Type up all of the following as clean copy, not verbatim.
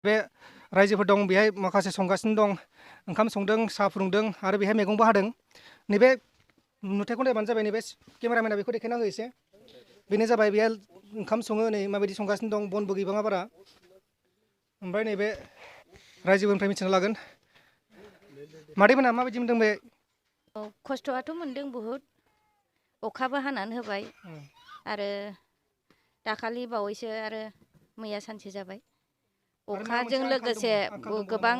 बे रायजोफोर दं बेहाय माखासे संगासिनो दं ओंखाम संदों साहा फुदुंदों आरो बेहाय मैगंबो हादों नैबे नुथायखौ नायबानो जाबाय नैबे केमेरामेना बेखौ देखायना हो एसे बेनो जाबाय बेहाय ओंखाम सङो नै माबायदि संगासिनो दं बनबो गैबाङा बारा ओमफ्राय नैबे रायजोफोरनिफ्राय मिथिना लागोन मादैमोना माबायदि मोनदों बे खस्थ'आथ' मोनदों बुहुद अखाबो हानानै होबाय आरो दाखालि बावैसो आरो मैया सानसे जाबाय अखाजों लोगोसे गोबां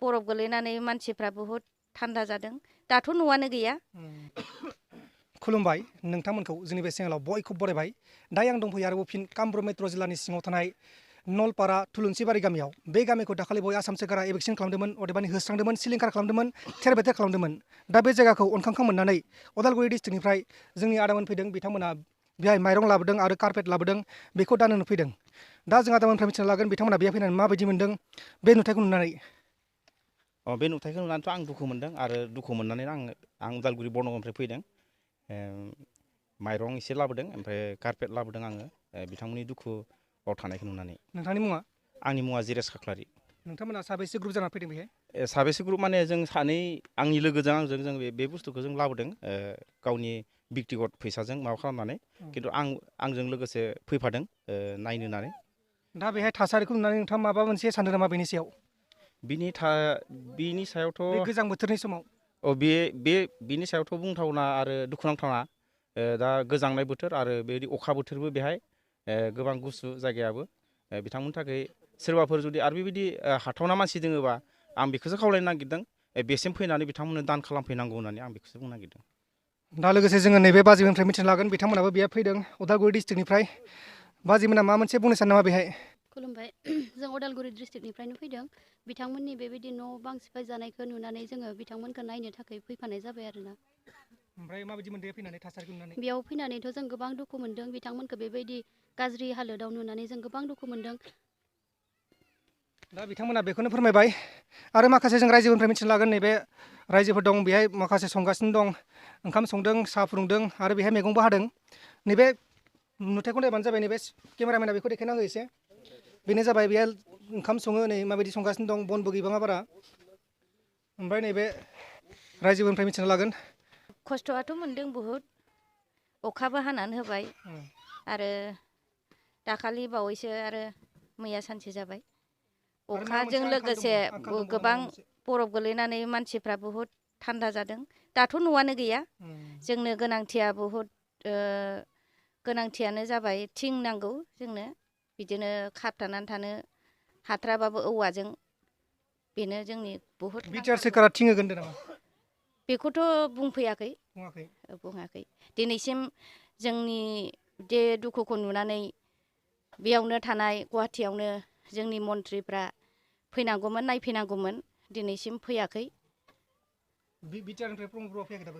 बरफ गोलैनानै मानसिफ्रा बुहुद थान्दा जादों दाथ' न'आनो गैया खुलुमबाय नोंथांमोनखौ जोंनि बे चेनेलाव बयखौबो बरायबाय दायो आं दंफैयो आरोबाव फिन कामरुप मेट्र' जिल्लानि सिङाव थानाय नलपारा थुलुंसिबारि गामियाव बे गामिखौ दाखालि बय आसाम सोरखारा एभेक्सिन खालामदोंमोन अदेबानि होस्रांदोंमोन सिलिंखार खालामदोंमोन थेर बेथेर खालामदोंमोन दा बे जायगाखौ अनखांखां मोननानै उदालगुरि डिस्ट्रिक्टनिफ्राय जोंनि आदामोन फैदों बिथांमोना बेहाय माइरं लाबोदों आरो कारपेट लाबोदों बेखौ दानो नुफैदों दा जों आदामोननिफ्राय मिथिना लागोन बिथांमोना बेहाय फैनानै माबायदि मोनदों बे नुथायखौ नुनानै बे नुथायखौ नुनानैथ' आं दुखु मोनदों आरो दुखु मोननानै आं उदालगुरि बर्नगावनिफ्राय फैदों माइरं एसे लाबोदों ओमफ्राय कारपेट लाबोदों आङो बिथांमोननि दुखुआव थानायखौ नुनानै नोंथांनि मुङा आंनि मुङा जिरेस खाख्लारि नोंथांमोना साबेसे ग्रुप जाना फैदों बेहाय साबेसे ग्रुप माने जों सानै आंनि लोगोजों आंजों जों बे बुस्थुखौ जों लाबोदों गावनि बिक्तिगत फैसाजों माबा खालामनानै खिन्थु आंजों लोगोसे फैफादों नायनो होननानै दा बेहाय थासारिखौ नुनानै नोंथाङा माबा मोनसे सानदों नामा बेनि सायाव बिनि सायावथ' बे गोजां बोथोरनि समाव बिनि सायावथ' बुंथावना आरो दुखुनांथावना दा गोजांनाय बोथोर आरो बेबायदि अखा बोथोरबो बेहाय गोबां गुसु जायगायाबो बिथांमोननि थाखाय सोरबाफोर जुदि आरो बेबायदि हाथावना मानसि दोङोबा आं बेखौसो खावलायनो नागिरदों बेसिम फैनानै बिथांमोननो दान खालामफैनांगौ होननानै आं बेखौसो बुंनो नागिरदों दा लोगोसे जोङो नैबे बाजिमोननिफ्राय मिथिनो लागोन बिथांमोनाबो बेहाय फैदों उदालगुरि डिस्ट्रिक्टनिफ्राय बाजिमोना मा मोनसे बुंनो सानो नामा बेहाय खुलुमबाय जों उदालगुरि डिस्ट्रिक्टनिफ्रायनो फैदों बिथांमोननि बेबायदि न' बां सिफाय जानायखौ नुनानै जोङो बिथांमोनखौ नायनो थाखाय फैफानाय जाबाय आरोना ओमफ्राय माबायदि मोनदों फैनानै थासारिखौ नुनानै बेयाव फैनानैथ' जों गोबां दुखु मोनदों बिथांमोनखौ बेबायदि गाज्रि हालोदाव नुनानै जों गोबां दुखु मोनदों दा बिथांमोना बेखौनो फोरमायबाय आरो माखासे जों रायजोफोरनिफ्राय मिथिनो लागोन नैबे रायजोफोर दं बेहाय माखासे संगासिनो दं ओंखाम संदों साहा फुदुंदों आरो बेहाय मैगंबो हादों नैबे नुथायखौ नायबानो जाबाय नैबे केमेरामेना बेखौ देखायना हो एसे बेनो जाबाय बेहाय ओंखाम सङो नै माबायदि संगासिनो दं बनबो गैबाङा बारा ओमफ्राय नैबे रायजोफोरनिफ्राय मिथिना लागोन खस्थ'आथ' मोनदों बुहुद अखाबो हानानै होबाय आरो दाखालि बावैसो आरो मैया सानसे जाबाय अखाजों लोगोसे गोबां बरफ गोलैनानै मानसिफ्रा बुहुद थान्दा जादों दाथ' न'आनो गैया जोंनो गोनांथिया बुहुद गोनांथियानो जाबाय थिं नांगौ जोंनो बिदिनो खाबथानानै थानो हाथ्राबाबो औवाजों बेनो जोंनि बुहुद बिटिआर सोरखारा थिं होगोन होनदों नामा बेखौथ' बुङाखै दिनैसिम जोंनि बे दुखुखौ नुनानै बेयावनो थानाय गुवाहाटियावनो जोंनि मन्थ्रिफ्रा फैनांगौमोन नायफैनांगौमोन दिनैसिम फैयाखै बिटिआरनिफ्राय प्रम'टरआ फैयाखै दाबो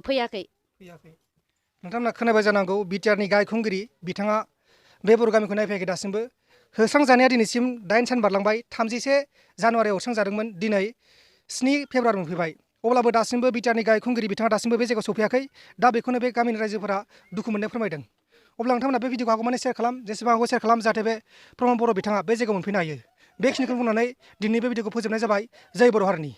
फैयाखै नोंथांमोना खोनाबाय जानांगौ बिटिआरनि गाहाय खुंगिरि बिथाङा बे बर' गामिखौ नायफैयाखै दासिमबो होस्रांजानाया दिनैसिम 8 सान बारलांबाय 31 जानुवारियाव होस्रांजादोंमोन दिनै 7 फेब्रुवारि मोनफैबाय अब्लाबो दासिमबो बिटिआरनि गाहाय खुंगिरि बिथाङा दासिमबो बे जायगायाव सफैयाखै दा बेखौनो बे गामिनि रायजोफोरा दुखु मोननाय फोरमायदों अब्ला नोंथांमोना बे भिडिअखौ हागौमानि शेयार खालाम जेसेबां हागौ शेयार खालाम जाहाथे बे प्रमद बर' बिथाङा बे जायगायाव मोनफैनो हायो बेखिनिखौ बुंनानै दिनैनि बे भिडिअखौ फोजोबनाय जाबाय जय बर' हारिनि